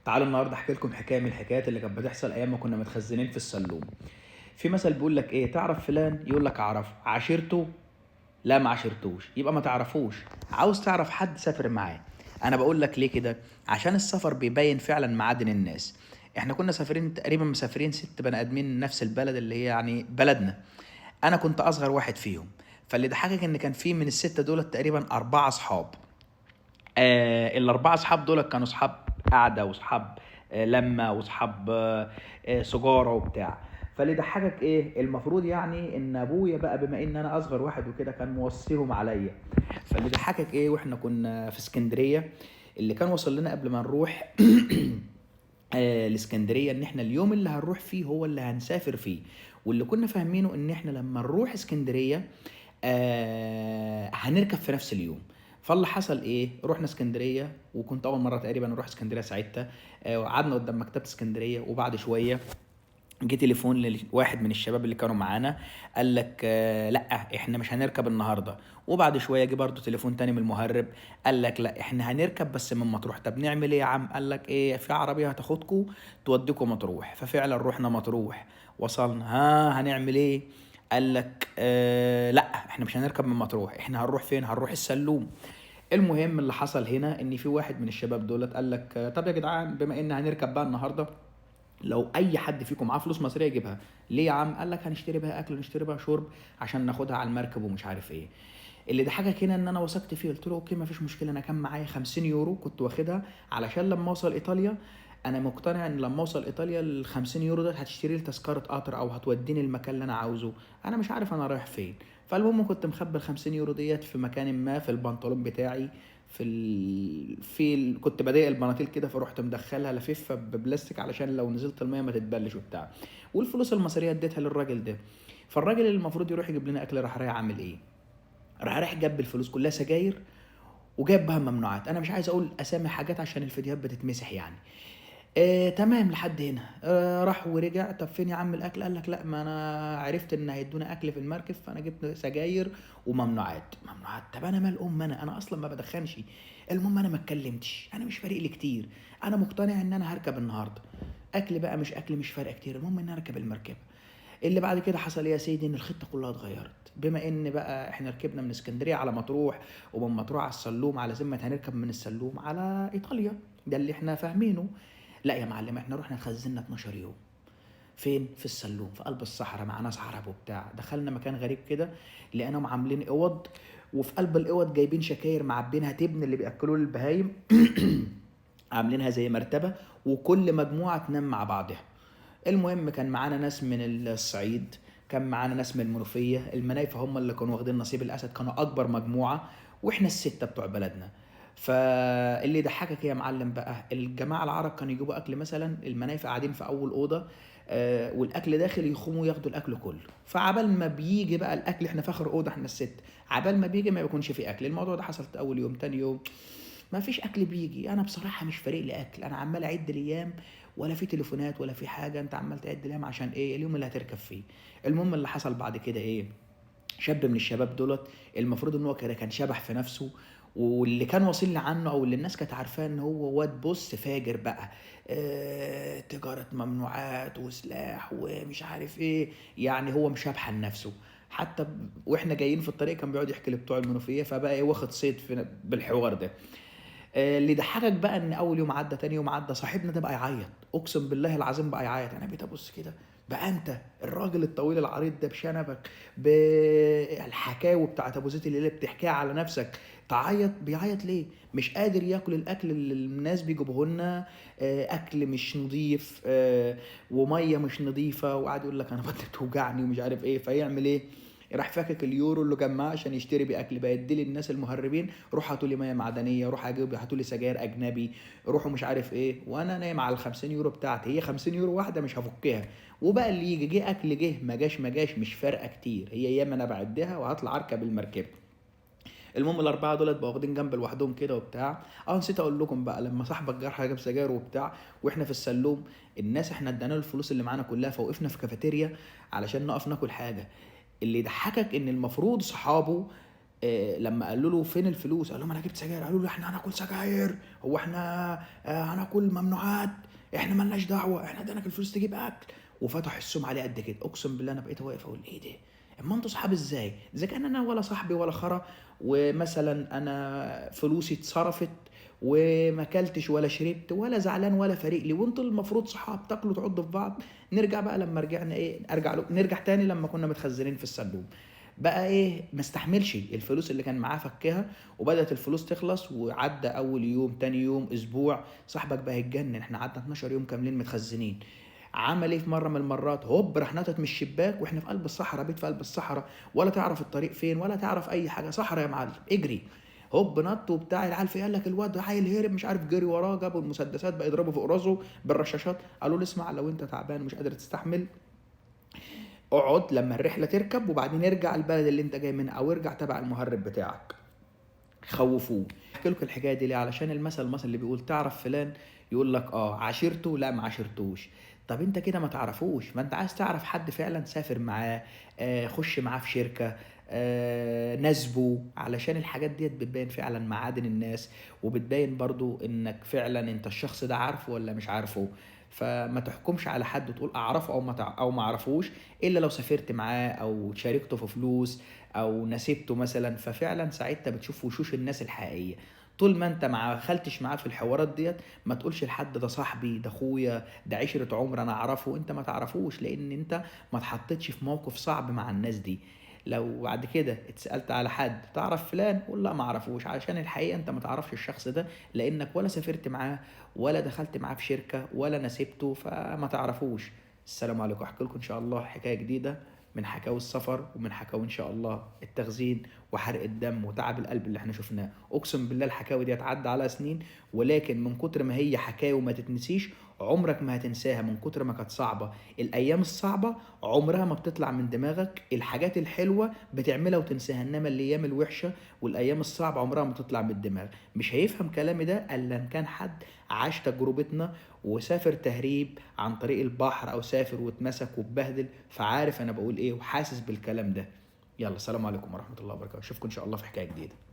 تعالوا النهارده احكي لكم حكاية من الحكايات اللي كانت بتحصل ايام ما كنا متخزنين في السلوم. في مثل بيقول لك ايه؟ تعرف فلان؟ يقول لك اعرفه. عاشرته؟ لا ما عاشرتوش، يبقى ما تعرفوش. عاوز تعرف حد؟ سافر معاه. انا بقول لك ليه كده؟ عشان السفر بيبين فعلا معادن الناس. احنا كنا سافرين تقريبا مسافرين 6 بني ادمين من نفس البلد اللي هي يعني بلدنا. انا كنت اصغر واحد فيهم. فاللي ضحكك ان كان في من ال6 دول تقريبا 4 اصحاب. ال4 اصحاب دول كانوا اصحاب قعدة واصحاب لمه واصحاب سجاره وبتاع. فاللي ضحكك ايه؟ المفروض يعني ان ابويا بقى بما ان انا اصغر واحد وكده كان موصيهم عليا. فاللي ضحكك ايه؟ واحنا كنا في اسكندرية، اللي كان وصل لنا قبل ما نروح الاسكندرية ان احنا اليوم اللي هنروح فيه هو اللي هنسافر فيه، واللي كنا فاهمينه ان احنا لما نروح اسكندرية هنركب في نفس اليوم. فاللي حصل ايه؟ رحنا اسكندرية، وكنت اول مرة تقريبا اروح اسكندرية ساعتها. وقعدنا قدام مكتبه اسكندرية، وبعد شوية جه تليفون لواحد من الشباب اللي كانوا معانا قال لك لا احنا مش هنركب النهارده. وبعد شوية جه برضه تليفون تاني من المهرب قال لك لا احنا هنركب بس من مطروح. طب نعمل ايه يا عم؟ قال لك ايه، في عربية هتاخدكم توديكم مطروح. ففعلا رحنا مطروح، وصلنا، ها هنعمل ايه؟ قال لك لا احنا مش هنركب من مطروح، احنا هنروح فين؟ هنروح السلوم. المهم اللي حصل هنا ان في واحد من الشباب دولت قال لك طب يا جدعان بما ان هنركب بقى النهارده، لو اي حد فيكم معاه فلوس مصرية يجيبها. ليه يا عم؟ قال لك هنشتري بها اكل ونشتري بها شرب عشان ناخدها على المركب ومش عارف ايه. اللي ضحكك هنا ان انا وثقت فيه، قلت له okay مفيش مشكلة، انا كان معايا 50 يورو كنت واخدها علشان لما اوصل ايطاليا، انا مقتنع ان لما اوصل ايطاليا ال 50 يورو ده هتشتري لي تذكره قطر او هتوديني المكان اللي انا عاوزه، انا مش عارف انا رايح فين. فالمهم كنت مخبي ال 50 يورو ديت في مكان ما في البنطلون بتاعي، كنت بضيق البناطيل كده، فروحت مدخلها لففها ببلاستيك علشان لو نزلت المية ما تتبلش وبتاع. والفلوس المصرية اديتها للراجل ده. فالراجل اللي المفروض يروح يجيب لنا اكل راح رايح عامل ايه؟ راح رايح جاب الفلوس كلها سجاير وجاب بها ممنوعات. انا مش عايز اقول اسامي حاجات عشان الفيديوهات بتتمسح يعني. تمام لحد هنا. راح ورجع، طب فين يا عم الاكل؟ قال لك لا ما انا عرفت ان هيدونا اكل في المركب فانا جبت سجاير وممنوعات. ممنوعات؟ طب انا مال ام انا اصلا ما بدخنش. المهم انا ما اتكلمتش، انا مش فارق لي كتير، انا مقتنع ان انا هركب النهارده، اكل بقى مش اكل مش فارقه كتير، المهم ان انا اركب المركبة. اللي بعد كده حصل ايه يا سيدي؟ ان الخطة كلها اتغيرت. بما ان بقى احنا ركبنا من اسكندرية على مطروح، ومن مطروح على السلوم، على ذمه هنركب من السلوم على ايطاليا، ده اللي احنا فاهمينه. لا يا معلم، احنا رحنا اتخزنا 12 يوم. فين؟ في السلوم، في قلب الصحراء مع ناس عرب وبتاع. دخلنا مكان غريب كده لقيناهم عاملين اوض، وفي قلب الاوض جايبين شكاير معبينها تبن اللي بياكلوه للبهايم عاملينها زي مرتبه، وكل مجموعة تنام مع بعضها. المهم كان معانا ناس من الصعيد، كان معانا ناس من المنوفية، المنايفه هم اللي كانوا واخدين نصيب الاسد، كانوا اكبر مجموعة، واحنا ال6 بتوع بلدنا. فاللي ضحكك يا معلم بقى، الجماعة العرب كانوا يجيبوا اكل مثلا، المنايفه قاعدين في اول اوضة والاكل داخل يخوموا ياخدوا الاكل كله. فعبال ما بيجي بقى الاكل، احنا في اخر اوضة احنا ال6، عبال ما بيجي ما بيكونش في اكل. الموضوع ده حصلت اول يوم، تاني يوم ما فيش اكل بيجي. انا بصراحة مش فارق لي اكل، انا عمال اعد الايام، ولا في تليفونات ولا في حاجة، انت عمال تعد الايام عشان ايه؟ اليوم اللي هتركب فيه. المهم اللي حصل بعد كده ايه؟ شاب من الشباب دولت المفروض ان هو كان شبح في نفسه، واللي كان واصل لي عنه او اللي الناس كانت عارفاه ان هو واد بص فاجر بقى، تجارة ممنوعات وسلاح ومش عارف ايه، يعني هو مشبحن نفسه. حتى واحنا جايين في الطريق كان بيقعد يحكي لبتوع المنوفية، فبقى ايه واخد صيت بالحوار ده. اللي ضحكك بقى ان اول يوم عدى، تاني يوم عدى، صاحبنا ده بقى يعيط، اقسم بالله العظيم بقى يعيط. انا بقيت ابص كده، بقى انت الراجل الطويل العريض ده بشنبك بالحكاوي بتاعت ابو زيد اللي بتحكيها على نفسك تعيط؟ بيعيط ليه؟ مش قادر ياكل الاكل اللي الناس بيجيبوه لنا، اكل مش نظيف، ومية مش نظيفة، وقعد يقول لك انا بطني بتوجعني ومش عارف ايه. فيعمل ايه؟ راح فاكك اليورو اللي جمعه عشان يشتري بيه اكل، بقى يدي للناس المهربين، روح هاتوا لي مية معدنية، روح هاتوا لي سجاير اجنبي، روحوا مش عارف ايه، وانا نايم على ال 50 يورو بتاعتي، هي 50 يورو واحدة مش هفكها. وبقى اللي يجي جه اكل جه، ما جاش ما جاش، مش فارقه كتير، هي ايام انا بعدها وهطلع اركب المركبة. المهم ال4 دولت بقوا واخدين جنب لوحدهم كده وبتاع. نسيت اقول لكم بقى، لما صاحبك جرح جاب سجاير وبتاع واحنا في السلوم، الناس احنا ادينا له الفلوس اللي معانا كلها، فوقفنا في كافيتيريا علشان نقف ناكل حاجة. اللي ضحكك ان المفروض صحابه لما قالوا له فين الفلوس؟ قال لهم انا جبت سجاير. قالوا له احنا هناكل سجاير؟ هو احنا هناكل ممنوعات؟ احنا مالناش دعوه، احنا اديناك الفلوس تجيب اكل. وفتح السوم عليه قد كده. اقسم بالله انا بقيت واقف اقول ايه ده؟ اما انتوا صحاب ازاي؟ اذا كان انا ولا صاحبي ولا خرا، ومثلا انا فلوسي اتصرفت وما اكلتش ولا شربت ولا زعلان ولا فارق لي، وانتوا المفروض صحاب تاكلوا تعضوا في بعض. نرجع بقى لما رجعنا ايه، ارجع له، نرجع تاني لما كنا متخزنين في الصندوق بقى ايه، ما استحملش الفلوس اللي كان معاه فكها، وبدات الفلوس تخلص. وعدى اول يوم، تاني يوم، اسبوع، صاحبك بقى يتجنن، احنا قعدنا 12 يوم كاملين متخزنين. عمل ايه في مرة من المرات؟ هوب راح نطت من الشباك، واحنا في قلب الصحراء، بيت في قلب الصحراء، ولا تعرف الطريق فين ولا تعرف اي حاجة، صحراء يا معلم اجري. هوب نط وبتاع، العيال في قال لك الواد عيل هرب مش عارف، جري وراه، جابوا المسدسات بقى يضربوا فوق راسه بالرشاشات. قالوا له اسمع، لو انت تعبان ومش قادر تستحمل اقعد لما الرحلة تركب، وبعدين ارجع البلد اللي انت جاي منها، او ارجع تبع المهرب بتاعك. خوفوه. احكي لكم الحكاية دي ليه؟ علشان المثل المصري اللي بيقول تعرف فلان، يقول لك عشيرته، لا ما عشرتوش. طب انت كده ما تعرفوش، ما انت عايز تعرف حد فعلا سافر معاه، خش معاه في شركة، نسبه، علشان الحاجات ديت بتبين فعلا معادن الناس، وبتبين برضو انك فعلا انت الشخص ده عارفه ولا مش عارفه. فما تحكمش على حد وتقول اعرفه او ما اعرفوش، الا لو سافرت معاه او شاركته في فلوس او نسيبته مثلا، ففعلا ساعتها بتشوف وشوش الناس الحقيقية. طول ما انت ما دخلتش معاه في الحوارات ديت ما تقولش لحد ده صاحبي، ده اخويا، ده عشرة عمر انا اعرفه، انت ما تعرفوش، لان انت ما اتحطيتش في موقف صعب مع الناس دي. لو بعد كده اتسألت على حد تعرف فلان، قول لا ما اعرفوش، علشان الحقيقة انت ما تعرفش الشخص ده، لانك ولا سافرت معاه ولا دخلت معاه في شركة ولا نسيبته، فما تعرفوش. السلام عليكم. احكي لكم ان شاء الله حكاية جديدة من حكاوي السفر، ومن حكاوي ان شاء الله التخزين وحرق الدم وتعب القلب اللي احنا شفناه. اقسم بالله الحكاوي دي هتعدي على سنين، ولكن من كتر ما هي حكاوي وما تتنسيش عمرك ما هتنساها، من كتر ما كانت صعبة. الايام الصعبة عمرها ما بتطلع من دماغك، الحاجات الحلوة بتعملها وتنساها، انما الايام الوحشة والايام الصعبة عمرها ما تطلع من الدماغ. مش هيفهم كلامي ده الا ان كان حد عاش تجربتنا وسافر تهريب عن طريق البحر، او سافر واتمسك واتبهدل، فعارف انا بقول ايه وحاسس بالكلام ده. يلا سلام عليكم ورحمة الله وبركاته، اشوفكم ان شاء الله في حكاية جديدة.